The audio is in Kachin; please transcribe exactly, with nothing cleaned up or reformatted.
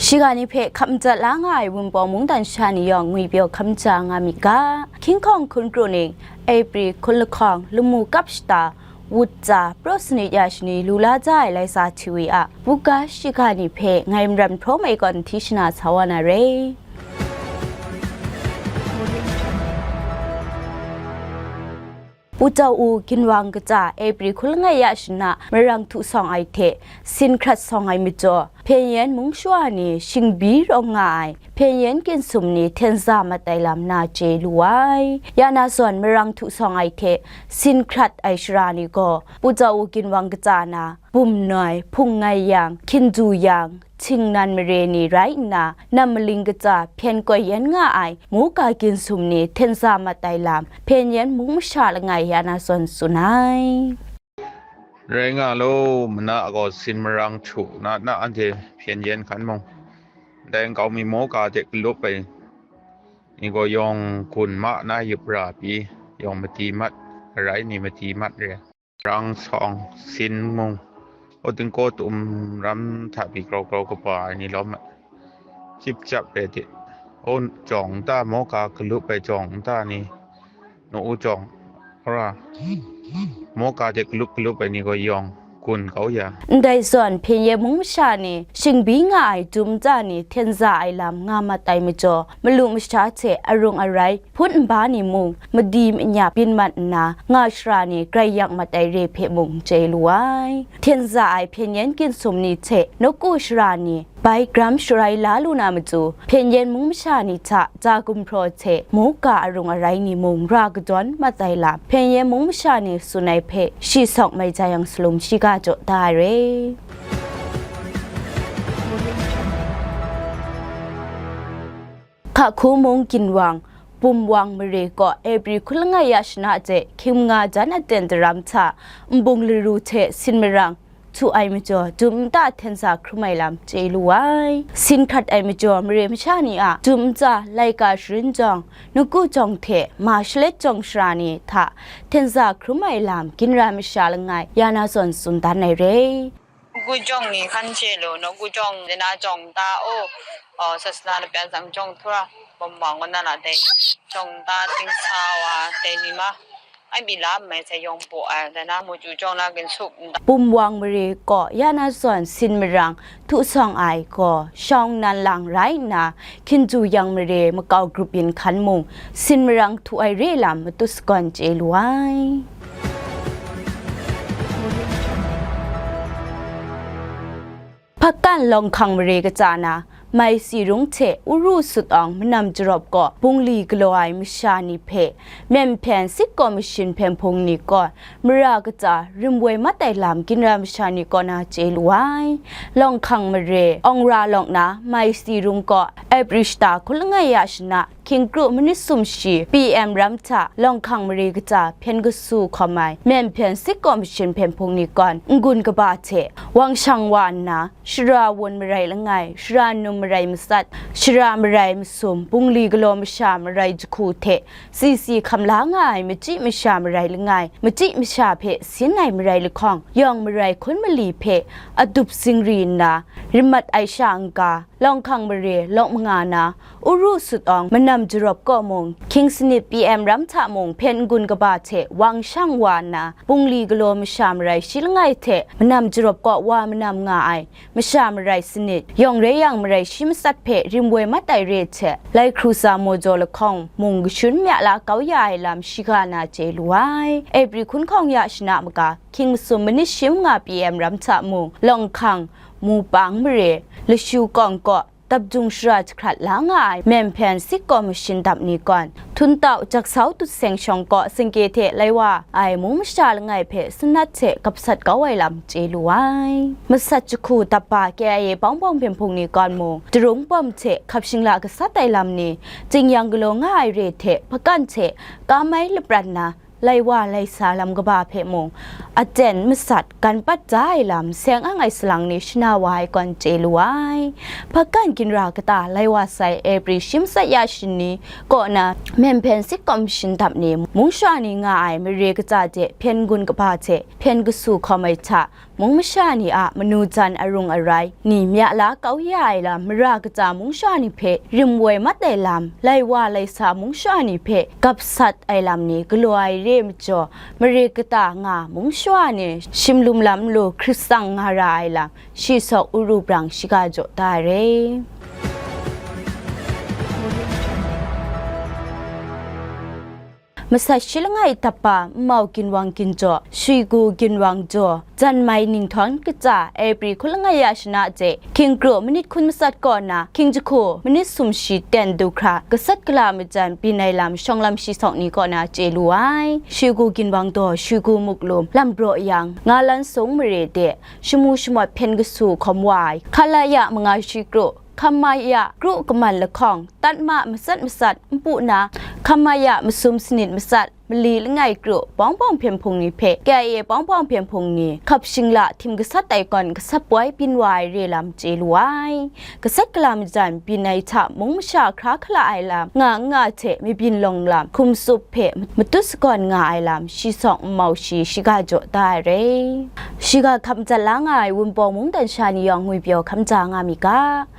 Shiga ni hpe hkap madat la nga ai Wunpawng mungdan sha ni yawng ngwipyaw hkam ja nga myit ga. Hkying hkawng hkun kru ning, April hkun lahkawng, lamu kap shata, wut tsa, praw sanit ya shani lu la ja ai Laisa Htiwi a buga shiga ni hpe ngai Maram Hpraw Mai kaw n hti shana sa wa na re. Pu Tau U ginwang kaja April hkun langai ya shana marang htu sawng ai hte sin hkrat sawng ai majaw, Hpyen Yen mung shawa ni shingbi rawng nga ai Hpyen Yen ginsum ni hten za mat ai lam na chye lu ai. Ya na zawn marang htu sawng ai hte sin hkrat ai shara ni gaw, Pu Tau U ginwang kaja na, Bum Noi, Hpung Ngai Yang, Hkin Du Yang, Htingnan mare ni rai nna, nam maling kaja hpyen koi yen nga ai Moka ginsum ni hten za mat ai lam, Hpyen Yen mung masha langai ya na zawn tsun ai. Rai nga law, mana gaw sin marang htu na, na anhte Hpyen Yen hkan mung, dai nkau mi Moka hte galup ai ni gaw yawng gun ma na yup ra pyi, yawng madi mat, arai ni madi mat re. Marang sawng, sin mung, o, tingkaw tum ram hta pyi grau grau kaba ai ni lawm ai. Chyip chyap rai de. O, jawng nta, Moka galup ai jawng nta ni, nu u jawng, ora, Moka de galup galup ai ni gaw yawng gun kau ya. Ndai zawn, Hpyen Yen mung masha ni shingbi nga ai dum nta ni hten za ai lam nga mat ai majaw, malu masha hte arung arai, hpun nba ni mung madi manyap byin mat nna nga shara ni grai yak mat ai re hpe mung chye lu ai. Hten za ai Hpyen Yen ginsum ni hte nawku shara ni bai gram sharai la lu na matu, Hpyen Yen mung masha ni hta ja gumhpraw hte Moka arung arai ni mung ra kadawn mat ai lam, Hpyen Yen mung masha ni tsun ai hpe shi sawk mai ja yang salum shiga jaw da ai re. Hkahku mung ginwang, Bum Wang mare kaw April hkun langai ya shana hte hkying manga jan aten daram hta nbung laru hte sin marang htu ai majaw, dum nta hten za hkrum ai lam chye lu ai. Sin hkrat ai majaw, mare masha ni a dum ntsa laika sharin jawng, nawku jawng hte ma shalet jawng shara ni hta hten za hkrum ai lam, ginra masha langai ya na zawn tsun dan ai re. Nawku jawng ni hkan chye lu, nawku jawng, dai na jawng nta, o, o, sasana lapyan tsang jawng htura, Bum Wang kaw na la dai, jawng nta, dingsa wa, dai ni ma, ai mi la nmai sai yawng baw ai, dai na, Moju jawng na ginsup nta. Bum Wang mare kaw ya na zawn sin marang htu sawng ai gaw, Shawng Nan Lang rai nna, Hkin Du Yang mare makau grup yin hkan mung, sin marang htu ai re lam matut sagawn chye lu ai. Hpakan Lawng Hkang mare kaja na, Mai Si Rung hte Uru Sut Awng Manam Jarawp kaw bungli galaw ai masha ni hpe Myen Hpyen Sit Kaw Mashin Hpyen Hpung ni kaw mara kaja rim woi mat ai lam ginra masha ni kaw na chye lu ai. Lawng Hkang mare Awng Ra Lawng na, Mai Si Rung kaw April shata hkun langai ya shana, hkying kru manit sumshi P M ram hta Lawng Hkang mare kaja hpyen kasu hkawm ai Myen Hpyen Sit Kaw Mashin Hpyen Hpung ni kaw n-gun kaba hte wang shang wa nna, shara wun marai langai, shara num marai matsat, shara marai masum, bungli galaw masha marai jahku hte C C hkam la nga ai machyi masha marai langai, machyi masha hpe sin ai marai lahkawng, yawng marai hkun mali hpe adup zingri nna, rim mat ai sha n-ga, Lawng Hkang mare Lawng Manga na, Uru Sut Awng Manam Jarawp kaw mung, hkying sanit P M ram hta mung hpyen n-gun kaba hte wang shang wa nna, bungli galaw masha marai shi langai hte Manam Jarawp kaw wa manam nga ai masha marai sanit, yawng rai yang marai shi matsat hpe rim woi mat ai re hte, lai hkru tsa maw jaw lahkawng mung kashun mya la kau ya ai lam shiga na chye lu ai. April hkun hkawng ya shana maga, hkying masum manit shi manga P M ram hta mung, Lawng Hkang, Mupang mare, Lashu Kawng kaw, dap jung shara jahkrat la nga ai Myen Hpyen Sit Kaw Mashin dap ni kaw, Htuntau Jaksau Tut Seng shawng kaw singke hte lai wa ai mung masha langai hpe sanat hte gap sat kau ai lam chye lu ai. Masat jahku dap ba K I A Bawng Bawng Hpyen Hpung ni kaw mung, darung bawm hte hkap shingla gasat ai lam ni, Jing-yang galaw nga ai re hte hpakan hte ka mai lapran na, lai wa lai sa lam kaba hpe mung, aten masat gan pat da ai lam seng ang ai salang ni shana wa ai kaw chye lu ai. Hpakan ginra kata lai wa sai April shi matsat ya shani kaw na, Myen Hpyen Sit Kaw Mashin dap ni, mung shawa ni nga ai mare kaja de hpyen n-gun kaba hte hpyen kasu hkawm ai hta, mung masha ni a manu jan arung arai ni mya la kau ya ai lam, mara kaja mung sha ni hpe rim woi mat ai lam, lai wa lai sa mung sha ni hpe gap sat ai lam ni galaw ai re ai majaw, mare kata nga mung sha ni shimlum lam nlu hkrit tsang nga ra ai lam, shi sawk uru brang shiga jaw da ai re. Masat shi langai dap pa Nmau Ginwang Ginjaw, Shwigu Ginwang Jaw, Janmai Ninghtawng Kaja, April hku langai ya shana je, Hking Kru manit hkun matsat kaw na, Hking Jahku manit sumshi ten du hkra, gasat gala majan byin ai lam shawng lam shi sawk ni kaw na chye lu ai. Shwigu Ginwang Jaw, Shwigu Muklum, Lambraw Yang, Ngalan Sung mare de, shamu shamawt hpyen kasu hkawm wa ai, Hkalaya manga shi kru, Hkamaya kru kaman lahkawng, tatma matsat matsat npu na, Hkamaya masum sanit matsat, mali langai kru, bawng bawng hpyen hpung ni hpe, K I A bawng bawng hpyen hpung ni, hkap shingla htim gasat ai kawn gasat poi byin wa ai re lam chye lu ai. Gasat gala majan byin ai hta mung masha hkra hkala ai lam, nga n nga hte mabyin lawng lam, hkum tsup hpe matut sagawn nga ai lam, shi sawk nmau shi shiga jaw da ai re. Shiga hkap madat la nga ai Wunpawng mungdan sha ni yawng ngwipyaw hkam ja nga mi ga.